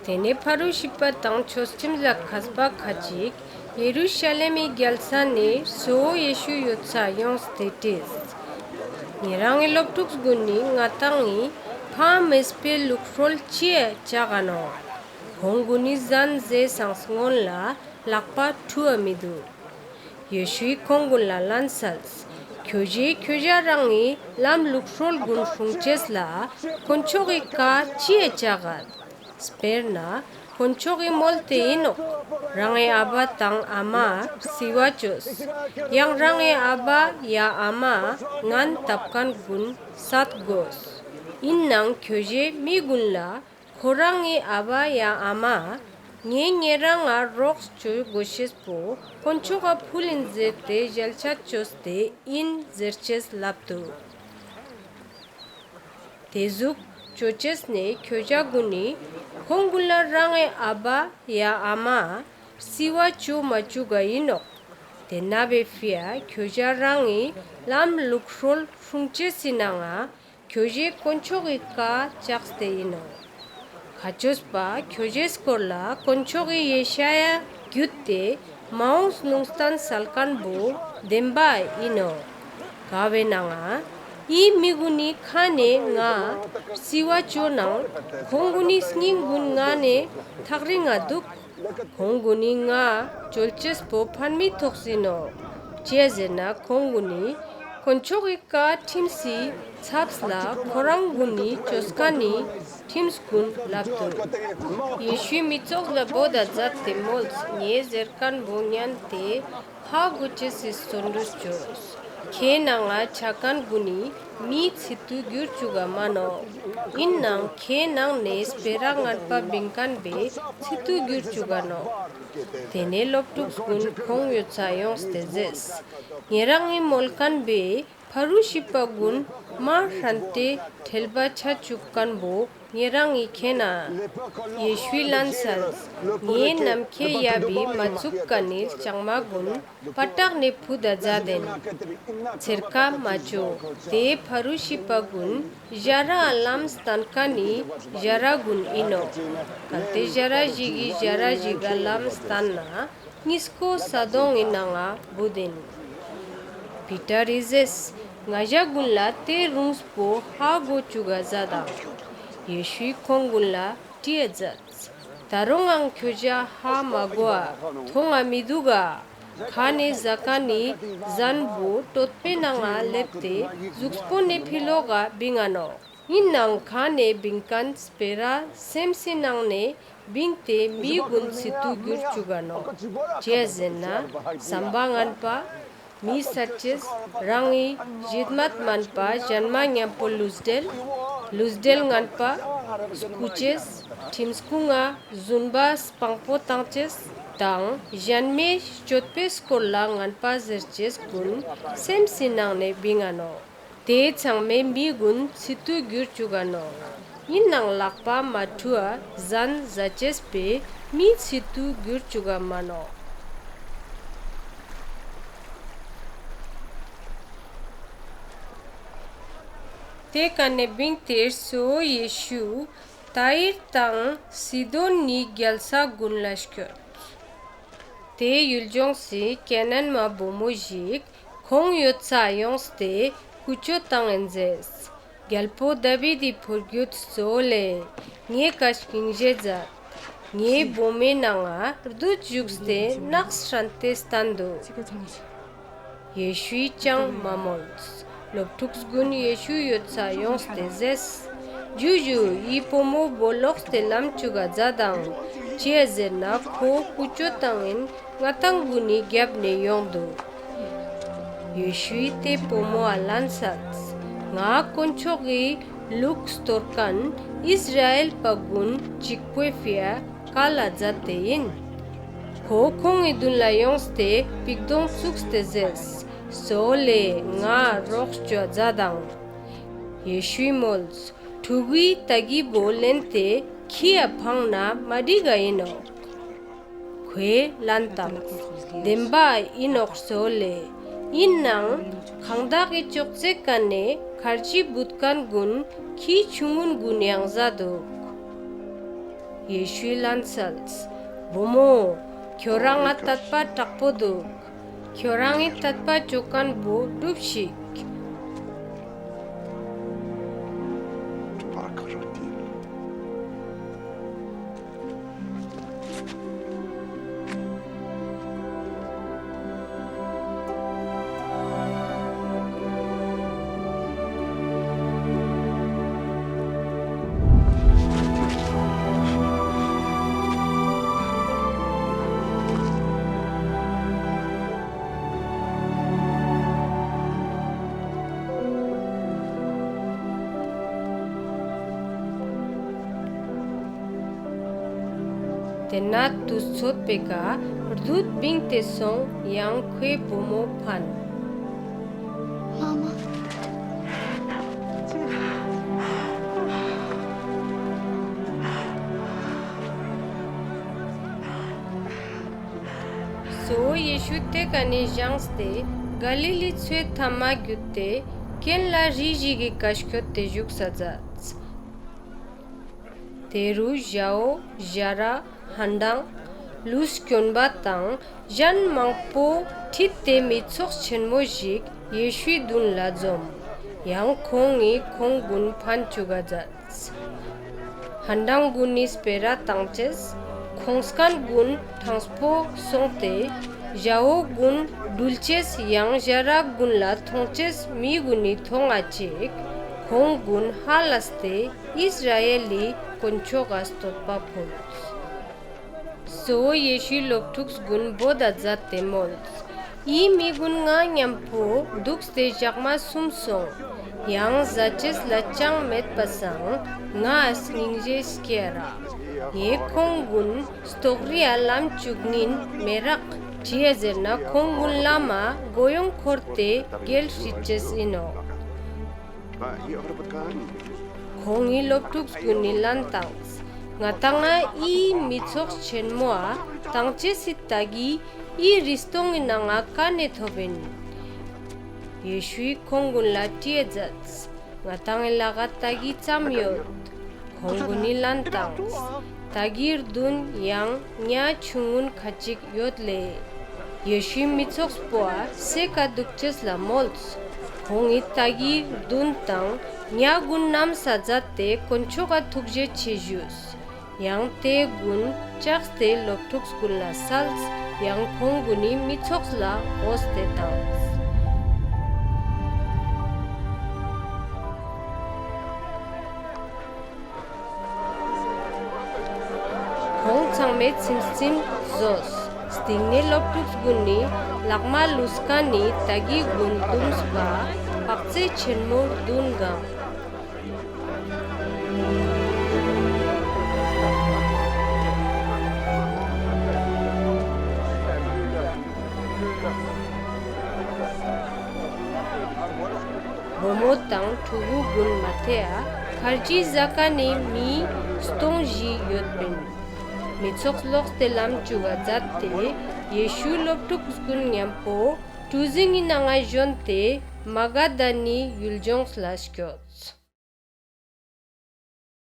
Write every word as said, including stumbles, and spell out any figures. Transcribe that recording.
ཏེ་ནེ་ཕ་རུ་ཤི་པ་དང་ཆོས་ཁྲིམས་ལ་ཁས་པ་ཁ་ཅིག་ཡེ་རུ་ཤ་ལེམ་མི་གྱལ་ས་ནེ་གཙོ་བོ་ཡེ་ཤུ་ཡོད་ས་ཡོངས་ཏེ་དྲིས། ཉེ་རང་ངི་ལོབ་ཕྲུགས་གུན་ནི་ང་དང་ངི་ཕ་མེས་པའེ་ལུགས་སྲོལ་ཅིའ་ཅག་ག་ནོག། ཁོང་གུན་ནི་ཟན་ཟའེ་སང་སྔུན་ལ་ལག་པ་ཁྲུའ་མི་དུག། ཡེ་ཤུའི་ཁོང་གུན་ལ་ལན་སལ། ཁྱོ་ཞའེ་ཁྱོ་ཞ་རང་ངི་ལམ་ལུགས་སྲོལ་གུན་སྲུང་ཅེས་ལ་དཀོན་མཆོག་གི་ཀའ་ཅིའ་ཅག་གད། སྤེར་ན་དཀོན་མཆོག་གི་མོལ་ཏེ་ཨིན་ནོག། རང་ངི་ཨ་བ་དང་ཨ་མའ་རྩི་བ་ཅོས། ཡང་རང་ངི་ཨ་བ་ཡ་ཨ་མའ་ངན་ཏབ་ཁན་གུན་སད་གོས། ཨིན་ནའང་ཁྱོ་ཞའེ་མི་གུན་ལ་ཁོ་རང་ངི་ཨ་བ་ཡ་ཨ་མའ་ངའེ་ཉེ་རང་ང་རོགས་ཅོ་གོ་ཤེས་པོ་དཀོན་མཆོག་ག་ཕུལ་ཨིན་ཟེར་ཏེ་ཞལ་ཆད་ཅོས་ཏེ་ཨིན་ཟེར་ཅེས་ལབ་དུག། ཏེ་ཟུག་ཅོ་ཅེས་ནེ་ཁྱོ་ཞ་གུན་ནི་ཁོང་གུན་ལ་རང་ངི་ཨ་བ་ཡ་ཨ་མའ་རྩི་བ་ཅོ་མ་ཅུག་ག་ཨིན་ནོག། ཏེན་ན་བོའེ་ཕིའ་ཁྱོ་ཞ་རང་ངི་ལམ་ལུགས་སྲོལ་སྲུང་ཅེས་སི་ནང་ང་ཁྱོ་ཞའེ་དཀོན་མཆོག་གི་ཀའ་ཅགས་ཏེ་ཨིན་ནོག། ཁ་ཆོས་པ་ཁྱོ་ཞའེ་སྐོར་ལ་དཀོན་མཆོག་གི་ཡེ་ཤ་ཡཱ་གྱུད་ཏེ་མ་འོངས་ལུང་སྟན་སལ་ཁན་བོ་དེན་བ་ཨིན་ནོག། ཀ་བོའེ་ནང་ང་འི་མི་གུན་ནི་ཁ་ནེ་ངའ་རྩི་བ་ཅོ་ནའང་ཁོང་གུན་ནི་སྙིང་གུན་ང་ནེ་ཐག་རིང་ང་དུག། ཁོང་གུན་ནི་ངའ་ཅོལ་ཅེས་པོ་ཕན་མི་ཐོགས་ཨིན་ནོག། ཅིའ་ཟེར་ན་ཁོང་གུན་ནི་དཀོན་མཆོག་གི་ཀའ་ཁྲིམས་སི་ཚབས་ལ་ཁོ་རང་གུན་ནི་ཅོས་ཁན་ནི་ཁྲིམས་གུན་ལབ་དུག། ཡེ་ཤུའི་མི་ཚོགས་ལ་བོད་ད་ཛད་ཏེ་མོལས། ངའེ་ཟེར་ཁན་བོ་ཉན་ཏེ་ཧ་གོ་ཅེས་སི་རྩོན་གྲུས་ཅོས། ཁའེ་ནང་ང་ཆ་ཁན་གུན་ནི་མི་ཚིག་ཏུ་གྱུར་ཅུག་ག་མ་ནོག། ཨིན་ནའང་ཁའེ་ནང་ནེ་སྤེ་ར་ངན་པ་བིང་ཁན་བོའེ་ཚིག་ཏུ་གྱུར་ཅུག་ག་ནོག། ཏེ་ནེ་ལོབ་ཕྲུགས་གུན་ཁོང་ཡོད་ས་ཡོངས་ཏེ་ཟེརས། ཉེ་རང་ངི་མོལ་ཁན་བོའེ་ཕ་རུ་ཤི་པ་གུན་མ་ཧྲན་ཏེ་ཁྲེལ་བ་ཆ་ཅུག་ཁན་བོ་ཉེ་རང་ངི་ཁྱེན་ན། ཡེ་ཤུའི་ལན་སལ། ངའེ་ནམ་ཁའེ་ཡབ་བི་མ་ཚུགས་ཁན་ནི་ལྕང་མ་གུན་པ་ཏགས་ནེ་ཕུད་ད་ཛད་ཨིན། ཚེར་ཀ་མ་ཅོ། ཏེ་ཕ་རུ་ཤི་པ་གུན་ཞ་རའ་ལམ་སྟན་ཁན་ནི་ཞ་ར་གུན་ཨིན་ནོག། གལ་ཏེ་ཞ་ར་ཞིག་གི་ཞ་ར་ཞིག་ག་ལམ་སྟན་ན་ཉིས་ཀོ་ས་དོང་ངི་ནང་ང་བུད་ཨིན། པེ་ཏྲ་རི་ཟེརས། ང་ཞ་གུན་ལ་ཏེ་རུངས་པོ་ཧ་གོ་ཅུག་ག་ཛད་དང་། ཡེ་ཤུའི་ཁོང་གུན་ལ་དྲིའ་ཛདས། ད་རུང་ངང་ཁྱོ་ཞའ་ཧ་མ་གོའ་ཐོང་ང་མི་དུག་ག། ཁ་ནེ་ཟ་ཁན་ནི་ཟན་བོ་ཏོད་པའེ་ནང་ང་ལེབས་ཏེ་ཟུགས་པོ་ནེ་ཕི་ལོག་ག་བིང་ང་ནོག། ཨིན་ནའང་ཁ་ནེ་བིང་ཁན་སྤེ་ར་སེམས་སི་ནང་ནེ་བིངས་ཏེ་མི་གུན་ཚིག་ཏུ་གྱུར་ཅུག་ག་ནོག། ཅིའ་ཟེར་ན་སམ་པ་ངན་པ་མི་སད་ཅེས་རང་ངི་ཞེད་མད་མན་པ་ཞན་མ་ཉམ་པོ་ལུས་བྲེལ། ལུས་བྲེལ་ངན་པ་རྐུ་ཅེས། ཁྲིམས་སྐུ་ང་རྫུན་པ་སྤང་པོ་ཏང་ཅེས་དང་ཞན་མའེ་སྤྱོད་པའེ་སྐོར་ལ་ངན་པ་ཟེར་ཅེས་གུན་སེམས་སི་ནང་ནེ་བིང་ང་ནོག། ཏེ་ཚང་མའེ་མི་གུན་ཚིག་ཏུ་གྱུར་ཅུག་ག་ནོག། ཨིན་ནའང་ལག་པ་མ་ཁྲུའ་ཟན་ཟ་ཅེས་པོའེ་མི་ཚིག་ཏུ་གྱུར་ཅུག་ག་མ་ནོག། ཏེ་ཀ་ནེ་བིངས་ཏེ་གཙོ་བོ་ཡེ་ཤུ་ཏཱིར་དང་སི་དོན་ནི་གྱལ་ས་གུན་ལ་སྐྱོད། ཏེ་ཡུལ་ཇོངས་སི་ཀེ་ནན་མ་བུ་མོ་ཞིག་ཁོང་ཡོད་ས་ཡོངས་ཏེ་ཀུ་ཅོ་ཏང་ཨིན་ཟེརས། གྱལ་པོ་དཱ་བིད་དི་ཕོ་རྒྱུད་གཙོ་བོ་ལེ། ངའེ་ཀ་སྙིང་རྗེ་ཛད། ངའེ་བུ་མོའེ་ནང་ང་རྡུད་ཞུགས་ཏེ་ནགས་ཧྲན་ཏེ་སྟན་དུག། ཡེ་ཤུའི་ཅང་མ་མོལས། ལོབ་ཕྲུགས་གུན་ཡེ་ཤུ་ཡོད་ས་ཡོངས་ཏེ་ཟེརས། ཇུ་ཇུ་འི་བུ་མོ་བོ་ལོགས་ཏེ་ལམ་ཅུག་ག་ཛད་དང་། ཅིའ་ཟེར་ན་ཁོ་ཀུ་ཅོ་ཏང་ཨིན་ང་དང་གུན་ནི་གྱབ་ནེ་ཡོང་དུག། ཡེ་ཤུའི་ཏེ་བུ་མོའ་ལན་སལས། ངའ་དཀོན་མཆོག་གི་ལུགས་སྟོར་ཁན་ཨིས་ར་ཨེལ་པ་གུན་ཅིག་པོའེ་ཕིའ་ཀལ་ལ་ཛད་ཏེ་ཨིན། ཁོ་ཁོང་ངི་དུན་ལ་ཡོངས་ཏེ་པིག་དོང་ཙུགས་ཏེ་ཟེརས། གཙོ་བོ་ལེ་ངའ་རོགས་ཅོའ་ཛད་དང་། ཡེ་ཤུའི་མོལས། ཕྲུ་གུའི་ཏ་གི་བོ་ལེན་ཏེ་ཁྱིའ་ཕངས་ན་མ་གྲིག་ག་ཨིན་ནོག། ཁོའེ་ལན་ཏངས། དེན་བ་ཨིན་ནོག་གཙོ་བོ་ལེ། ཨིན་ནའང་ཁང་དག་གི་ཅོག་ཙེ་ཀ་ནེ་ཁར་ཇི་བུད་ཁན་གུན་ཁྱི་ཆུང་ངུན་གུན་ཡང་ཟ་དུག། ཡེ་ཤུའི་ལན་སལ། བུ་མོ། ཁྱོ་རང་ང་ཏད་པ་དྲག་པོ་དུག། ཁྱོ་རང་ངི་ཏད་པ་ཅོ་ཁན་བོ་གྲུབ་ཤིག། ཏེན་ན་ཏུས་ཚོད་པོའེ་ཀ་རྡུད་བིངས་ཏེ་སོང་ཡང་ཁོའེ་བུ་མོ་ཕན། Mama. གཙོ་བོ་ཡེ་ཤུ་ཏེ་ཀ་ནེ་ཞངས་ཏེ་ག་ལི་ལི་ཚོའེ་ཐའ་མ་གྱུད་ཏེ་གྱེན་ལ་རི་ཞིག་གི་ཀ་སྐྱོད་དེ་ཞུགས་ས་ཛདས། ཏེ་རུ་ཞའོ་ཞ་ར་ཧན་ཏང་ལུས་སྐྱོན་པ་དང་ཞན་མང་པོ་ཁྲིད་དེ་མི་ཚོགས་ཆེན་མོ་ཞིག་ཡེ་ཤུའི་དུན་ལ་ཛོམས། ཡང་ཁོང་ངི་ཁོང་གུན་ཕན་ཅུག་ག་ཛདས། ཧན་ཏང་གུན་ནི་སྤེ་ར་ཏང་ཅེས་ཁོང་སྐན་གུན་ཐང་པོ་སོང་སྟེ་ཞའོ་གུན་གྲུལ་ཅེས་ཡང་ཞ་ར་གུན་ལ་ཐོང་ཅེས་མི་གུན་ནི་ཐོང་ང་ཅིག་ཁོང་གུན་ཧ་ལས་ཏེ་ཨིས་ར་ཨེལ་ལི་དཀོན་མཆོག་ག་སྟོད་པ་ཕུལ། གཙོ་བོ་ཡེ་ཤུའི་ལོབ་ཕྲུགས་གུན་བོད་ད་ཛད་དེ་མོལས། འི་མི་གུན་ང་ཉམ་པོ་དུགས་ཏེ་ཞག་མ་སུམ་སོང་། ཡང་ཟ་ཅེས་ལ་ཅང་མེད་པ་སང་ངའ་སྙིང་རྗེ་སྐྱེ་ར། ངའེ་ཁོང་གུན་སྟོག་རིའ་ལམ་ཅུག་ཉིན་མེ་རག་ཁྲིའ་ཟེར་ན་ཁོང་གུན་ལམ་མ་གོ་ཡོང་ཁོར་ཏེ་གྱེལ་ཤིད་ཅེས་ཨིན་ནོག། ཁོང་ངི་ལོབ་ཕྲུགས་གུན་ནི་ལན་ཏངས། ང་དང་ང་འི་མི་ཚོགས་ཆེན་མོའ་ཏང་ཅེས་སི་ཏ་གི་འི་རི་སྟོང་ངི་ནང་ང་ཀ་ནེ་ཐོབ་ཨིན། ཡེ་ཤུའི་ཁོང་གུན་ལ་ཏྲིའ་ཛདས། ང་དང་ངི་ལག་ག་ཏ་གི་ཙམ་ཡོད། ཁོང་གུན་ནི་ལན་ཏངས། ཏ་གི་རྡུན་ཡང་ཉ་ཆུང་ངུན་ཁ་ཅིག་ཡོད་ལེ། ཡེ་ཤུའི་མི་ཚོགས་པོའ་སའེ་ཀ་དུག་ཅེས་ལ་མོལས། ཁོང་ངི་ཏ་གི་རྡུན་དང་ཉ་གུན་ནམ་ས་ཛད་དེ་དཀོན་མཆོག་ག་ཐུགས་རྗེ་ཆེ་ཞུས། ཡང་ཏེ་གུན་ཅགས་ཏེ་ལོབ་ཕྲུགས་གུན་ལ་སལས། ཡང་ཁོང་གུན་ནི་མི་ཚོགས་ལ་འོས་ཏེ་ཏངས། ཁོང་ཚང་མའེ་ཚིམས་ཚིམས་ཟོས། སྟིང་ནེ་ལོབ་ཕྲུགས་གུན་ནི་ལག་མ་ལུས་ཁན་ནི་ཏ་གི་གུན་དུམས་པ་པག་ཚེ་ཆེན་མོ་རྡུན་གང་། བུ་མོ་དང་ཕྲུ་གུ་གུན་མ་ཐེའ་ཁར་ཇི་ཟ་ཁན་ནི་མི་སྟོང་ཞི་ཡོད་པིན། མི་ཚོགས་ལོགས་ཏེ་ལམ་ཅུག་ག་ཛད་དེ་ཡེ་ཤུ་ལོབ་ཕྲུགས་གུན་ཉམ་པོ་གྲུ་ཟིངས་ངི་ནང་ང་ཞོན་ཏེ་མ་ག་དན་ནི་ཡུལ་ཇོངས་ལ་སྐྱོད།